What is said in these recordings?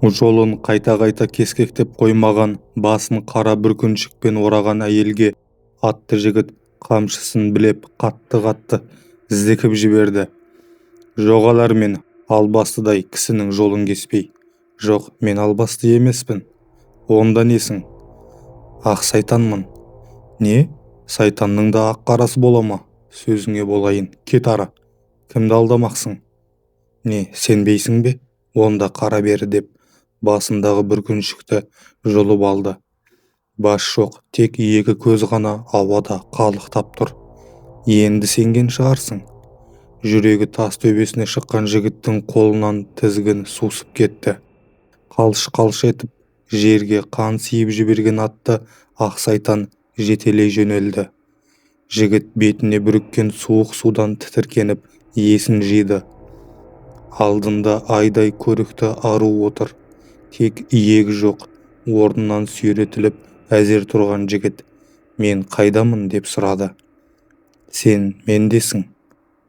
Жолын қайта-қайта кескектеп қоймаған, басын қара бүркеншікпен ораған әйелге атты жігіт қамшысын білеп қатты-қатты зікіп жіберді. Жоғал әрмен, албастыдай кісінің жолын кеспей. Жоқ, мен албасты емеспін. Онда несің? Ақ сайтанмын. Не? Сайтанның да ақ қарасы бола ма? Сөзіңе болайын, кет ары. Кімді алдамақсың? Не, сенбейсің бе? Онда қара бері деп, басындағы бүркеншікті жұлып алды. Бас жоқ, тек екі көз ғана ауада қалықтап тұр. Енді сенген шығарсың. Жүрегі тас төбесіне шыққан жігіттің қолынан тізгін сусып кетті. Қалш-қалш етіп, жерге қан сиіп жіберген атты ақ сайтан жетелей жөнелді. Жігіт бетіне бүріккен суық судан тітіркеніп есін жиды. Алдында айдай көрікті ару отыр. Тек иегі жоқ, орнынан сүйретіліп әзер тұрған жігіт, мен қайдамын деп сұрады. Сен мендесің.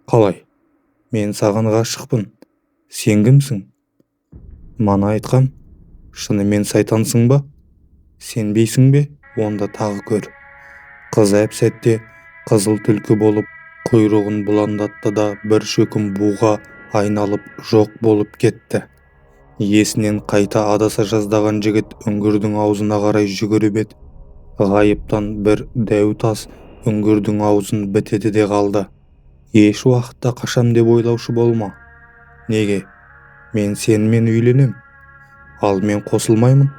Қалай? Мен саған ғашықпын. Сен кімсің? Мана айтқам, шынымен сайтансың ба? Сенбейсің бе? Онда тағы көр. Қыз әп-сәтте қызыл түлкі болып, құйрығын бұландатты да бір шөкім буға айналып жоқ болып кетті. Есінен қайта адаса жаздаған жігіт үңгірдің аузына қарай жүгіріп еді. Ғайыптан бір дәу тас үңгірдің аузын бітеді де қалды. Еш уақытта қашам деп ойлаушы болма. Неге? Мен сенімен үйленем. Ал мен қосылмаймын.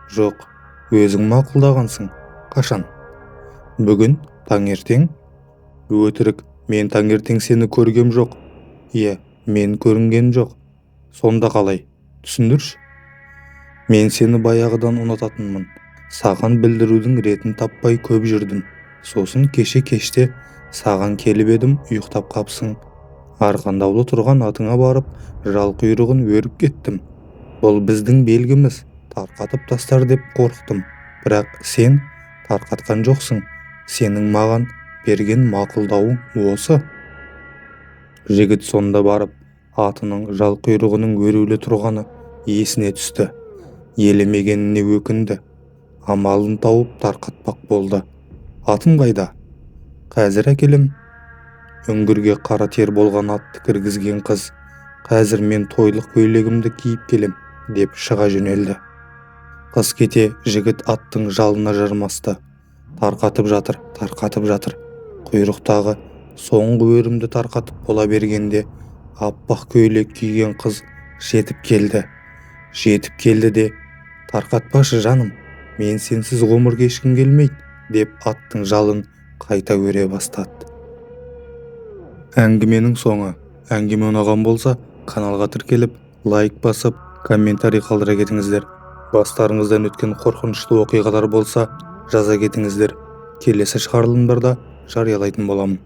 Жоқ, өзің мақұлдағансың. Қашан? Бүгін, таңертең? Өтірік, мен таңертең сені көргем жоқ. Иә, мен көрінген жоқ. Сонда қалай? Түсіндірші. Мен сені баяғыдан ұнататынмын. Саған білдірудің ретін таппай көп жүрдім. Сосын кеше кеште саған келіп едім, ұйықтап қапсың. Арқандаулы тұрған атыңа барып, жал құйрығын өріп кеттім. Бұл біздің белгіміз, тарқатып тастар деп қорықтым. Бірақ сен тарқатқан жоқсың. Сенің маған берген мақұлдауың осы. Жігіт сонда барып, атының жал құйрығының өрулі тұрғаны есіне түсті. Елемегеніне өкінді. Амалын тауып тарқатпақ болды. Атым қайда? Қазір әкелем. Үңгірге қара тер болған атты кіргізген қыз, қазір мен тойлық көйлегімді киіп келем, деп шыға жөнелді. Қыз кете жігіт аттың жалына жармасты. Тарқатып жатыр, тарқатып жатыр. Құйрықтағы соңғы өрімді тарқатып бола бергенде аппақ көйлек киген қыз жетіп келді. Жетіп келді де, тарқатпашы жаным, мен сенсіз ғұмыр кешкім келмейді, деп аттың жалын қайта өре бастады. Әңгіменің соңы. Әңгіме ұнаған болса, каналға тіркеліп, лайк басып, комментарий қалдыра кетіңіздер. Бастарыңыздан өткен қорқынышты оқиғалар болса, жаза кетіңіздер. Келесі шығарылымдарда жариялайтын боламын.